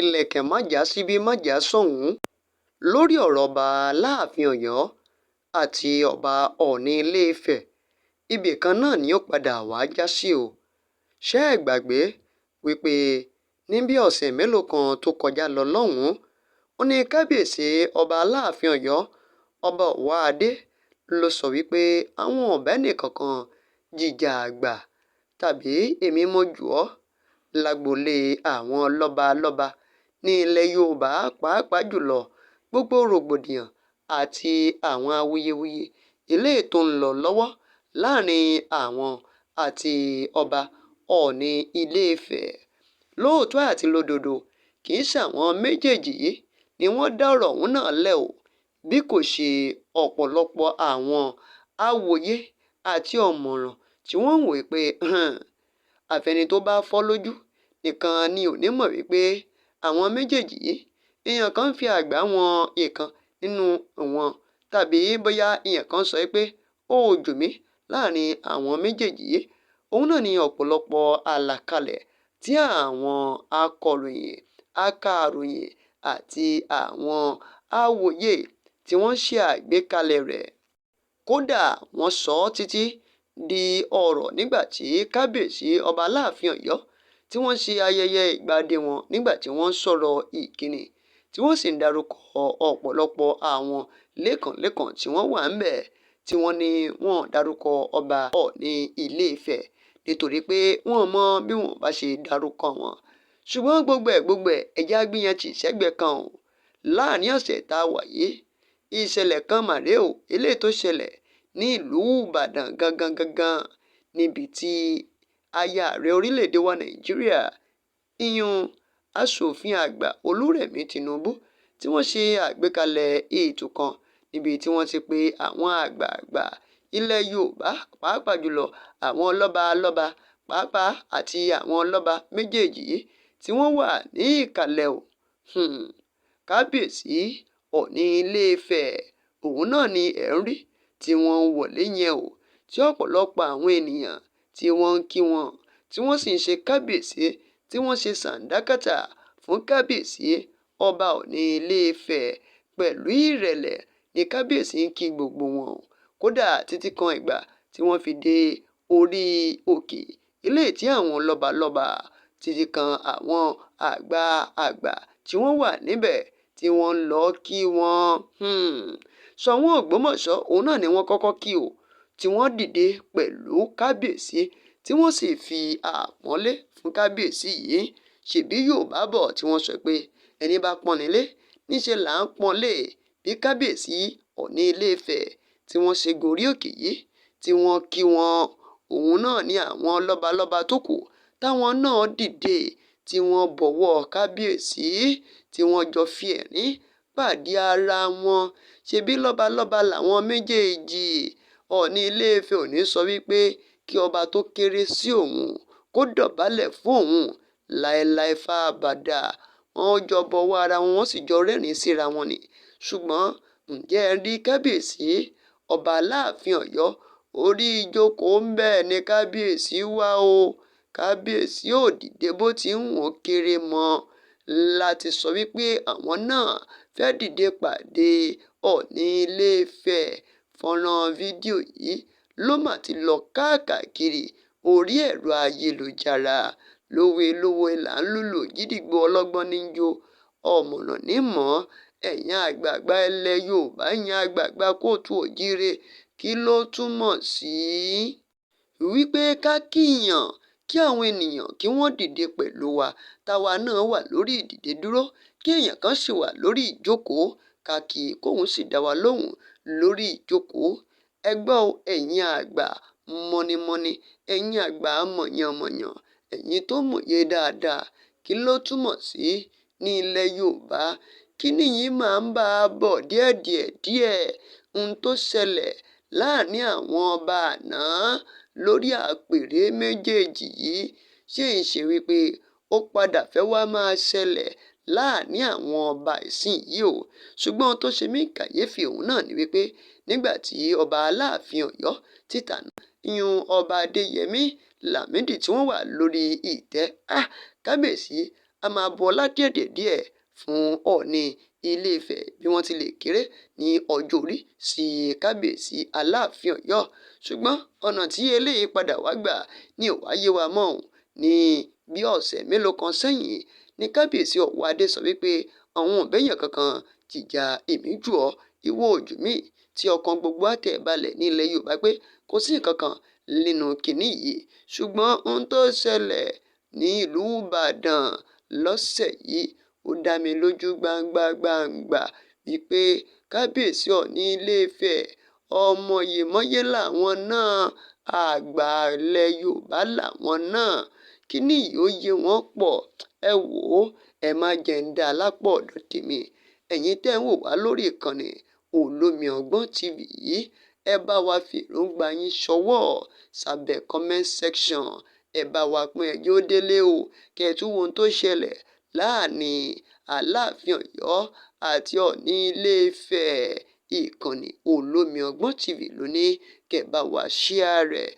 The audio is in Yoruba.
Ìlẹ̀kẹ̀ má já síbí, má já sọ́hùn-ún lórí ọ̀rọ̀ ọba Aláàfin Ọ̀yọ́ àti ọba Ọ̀ọ̀ni Ilé-Ifẹ̀, ibì kan náà ni ó padà wàá já sí o. Ṣẹ́ ẹ̀ gbàgbé wípé ní bí ọ̀sẹ̀ mélòó kan tó kọjá lọ lọ́hùn-ún, ó ní kábíyèsí ọba Aláàfin Ọ̀yọ́, ọba Ọwọ́adé, ló sọ wípé àwọn ò bá ẹnìkankan jìjà àgbà tàbí èmi mo jù ọ́ lágboolé àwọn lọ́balọ́ba ní ilẹ̀ Yorùbá, pàápàá jùlọ gbogbo rògbòdìyàn àti àwọn awuyewuye eléyìí tó ń lọ lọ́wọ́ láàrin àwọn àti ọba Ọ̀ọ̀ni Ilé-Ifẹ̀. Lóòótọ́ àti lódodo, kì í ṣàwọn méjèèjì yìí ni wọ́n dá ọ̀rọ̀ ọ̀hún náà lẹ̀ o, bí kò ṣe ọ̀pọ̀lọpọ̀ àwọn awòye àti ọ̀mọ̀ràn tí wọ́n ń wòó pé àfẹni tó bá fọ́ lójú nìkan ni ò ní mọ̀ wípé àwọn méjèèjì yìí, èèyàn kan ń fi àgbá wọn ìkan nínú wọn, tàbí bóyá èèyàn kan sọ pé ó jù mí láàrin àwọn méjèèjì yìí. Òun náà ni ọ̀pọ̀lọpọ̀ àlàkalẹ̀ tí àwọn akọ̀ròyìn, akàròyìn àti àwọn awòye tí wọ́n ń ṣe àgbékalẹ̀ rẹ̀. Kódà wọ́n sọ ọ́ títí di ọ̀rọ̀ nígbà tí kábíyèsí ọba Aláàfin Ọ̀yọ́ tí wọ́n ń ṣe ayẹyẹ ìgbadé wọn, nígbà tí wọ́n ń sọ̀rọ̀ ìkíni, tí wọ́n sì ń darúkọ ọ̀pọ̀lọpọ̀ àwọn lẹ́kànlẹ́kàn tí wọ́n wà ńbẹ̀, tí wọ́n ní wọ́n dárúkọ ọba Ọ̀ọ̀ni Ilé-Ifẹ̀ nítorí pé wọ́n mọ bí wọ́n bá ṣe dárúkọ wọn. Ṣùgbọ́n gbogbo ẹ̀ gbogbo ẹ̀, ẹ̀já gbìyànjú tì sẹ́gbẹ̀ẹ́ kan o. Láàrin ọ̀sẹ̀ tá a wà yìí, ìṣẹ̀lẹ̀ kan mà rèé o, eléyìí tó ṣẹlẹ̀ ní ìlú Ìbàdàn gangan gangan, níbi tí aya ààrẹ orílẹ̀-èdè wa Nàìjíríà, ìyún aṣòfin àgbà Olúrẹ̀mí Tinubu, tí wọ́n ṣe àgbékalẹ̀ ètò kan níbi tí wọ́n ti pe àwọn àgbààgbà ilẹ̀ Yorùbá, pàápàá jùlọ àwọn lọ́balọ́ba pàápàá àti àwọn lọ́ba méjèèjì yìí tí wọ́n wà ní ìkàlẹ̀ o. Kábíyèsí Ọ̀ọ̀ni Ilé-Ifẹ̀, òun náà ni ẹ̀ ń rí tí wọ́n ń wọlé yẹn o, tí ọ̀pọ̀lọpọ̀ àwọn ènìyàn tí wọ́n ń kí wọn, tí wọ́n sì ń ṣe kábíyèsí, tí wọ́n ṣe sàǹdákátà fún kábíyèsí ọba Ọ̀ọ̀ni Ilé-Ifẹ̀. Pẹ̀lú ìrẹ̀lẹ̀ ní kábíyèsí ń kí gbogbo wọn o, kódà títí kan ìgbà tí wọ́n fi dé orí òkè eléyìí tí àwọn lọ́balọ́ba, títí kan àwọn àgbà àgbà tí wọ́n wà níbẹ̀ tí wọ́n ń lọ kí wọn. Ṣọ̀ún Ògbómọ̀ṣọ́, òun náà ni wọ́n kọ́kọ́ kí o, tí wọ́n dìde pẹ̀lú kábíyèsí, tí wọ́n sì fi àpọ́nlé fún kábíyèsí yìí. Ṣèbí Yorùbá bọ̀ tí wọ́n sọ pé ẹni bá pọ́n nílé níṣẹ́ là ń pọ́nlé. Bí kábíyèsí Ọ̀ọ̀ni Ilé-Ifẹ̀ tí wọ́n ṣe gorí òkè yìí tí wọ́n kí wọn, òun náà ni àwọn lọ́balọ́ba tó kù táwọn náà dìde, tí wọ́n bọ̀wọ̀ kábíyèsí, tí wọ́n jọ fi ẹ̀rín pàdé ara wọn. Ṣebí lọ́balọ́ba làwọn méjèèjì. Ọ̀ọ̀ni Ilé-Ifẹ̀ ò ní sọ wípé kí ọba tó kéré sí òun kó dọ̀bálẹ̀ fún òun láéláé fáabàdà. Wọ́n jọ bọwọ́ ara wọn, wọ́n sì jọ rẹ́rìn-ín síra wọn ni. Ṣùgbọ́n ǹjẹ́ ẹ rí kábíyèsí ọba Aláàfin Ọ̀yọ́, orí ìjókòó ń bẹ̀ ní kábíyèsí wà o. Kábíyèsí ò dìde bó ti ń wọ́n kéré mọ́ láti sọ wípé àwọn náà fẹ́ dìde pàdé Ọ̀ọ̀ni Ilé-Ifẹ̀. Fọ́nrán fídíò yìí ló mà ti lọ káàkiri orí ẹ̀rọ ayélujára. Lówelówe là ń lùlù gídígbò, ọlọ́gbọ́n ní jó, ọ̀mọ̀ràn ní mọ̀. Ẹ̀yin àgbààgbà ilẹ̀ Yorùbá, ẹ̀yin àgbààgbà kóòtù òjíire, kí ló túmọ̀ sí? Wípé ká kíyàn, kí àwọn ènìyàn kí wọ́n dìde pẹ̀lú wa, táwa náà wà lórí ìdìde dúró, kí èèyàn kan sì wà lórí ìjókòó, ká kí kóun sì dá wa lóhùn lórí ìjókòó. Ẹ gbọ́ o, ẹ̀yin àgbà mọ̀nìmọ̀nì, ẹ̀yin àgbà mọ̀yànmọ̀yàn, ẹ̀yin tó mòye dáadáa, kí ló túmọ̀ sí ní ilẹ̀ Yorùbá? Kí nìyí máa ń bá a bọ̀ díẹ̀díẹ̀ díẹ̀. Ohun tó ṣẹlẹ̀ láàrin àwọn ọba àná lórí àpèrè méjèèjì yìí, ṣé ń ṣe wípé ó padà fẹ́ wá máa ṣẹlẹ̀ láàrin àwọn ọba ìsìn yìí o? Ṣùgbọ́n ohun tó ṣe mí kàyéfì òun náà ni wípé nígbà tí ọba Aláàfin Ọ̀yọ́ títàná, ìyún ọba Adéyẹmí Lámìdí, tí wọ́n wà lórí ìtẹ́, kábíyèsí, A máa bu ọlá díẹ̀díẹ̀ fún Ọọ̀ni Ilé-Ifẹ̀ bí wọ́n ti lè kéré ní ọjọ́ orí sí Kábíyèsí Aláàfin Ọ̀yọ́. Ṣùgbọ́n ọ̀nà tí eléyìí padà wá gbà ní ò wá yé wa mọ́ ò. Ní bí ọ̀sẹ̀ mélòó kan sẹ́yìn ní Kábíyèsí Ọwọ́adé sọ wípé àwọn ò béèyàn kankan jìjà èmi jù ọ́, ìwọ ò jù mí, tí ọkàn gbogbo á tẹ̀ balẹ̀ ní ilẹ̀ Yorùbá pé kò sí nǹkan kan nínú kinní yìí. Ṣùgbọ́n ohun tó ṣẹlẹ̀ ní ìlú Ìbàdàn lọ́sẹ̀ yìí, ó dá mi lójú gbangba gbangba wípé Kábíyèsí Ọọ̀ni Ilé-Ifẹ̀, ọmọyèmọ́yé làwọn náà, àgbà ilẹ̀ Yorùbá làwọn náà. Kíní yìí ó yé wọn pọ̀. Ẹ wò ó, ẹ má jẹ́ ń dá lápọ̀ ọ̀dọ̀ tèmi. Ẹ̀yin tẹ́ ń wò wá lórí ìkànnì Olómi Ọgbọ́n TV yìí, ẹ bá wa fi èròǹgbà yín ṣọwọ́ sábẹ́ comment section. Ẹ bá wa pín ẹjọ́ ó délé o. Kẹ́ ẹ tún wo ohun tó ṣẹlẹ̀ láàrin Aláàfin Ọ̀yọ́ àti Ọọ̀ni Ilé-Ifẹ̀. Ìkànnì Olómi Ọgbọ́n TV ló ní kẹ́ ẹ bá wa share rẹ̀.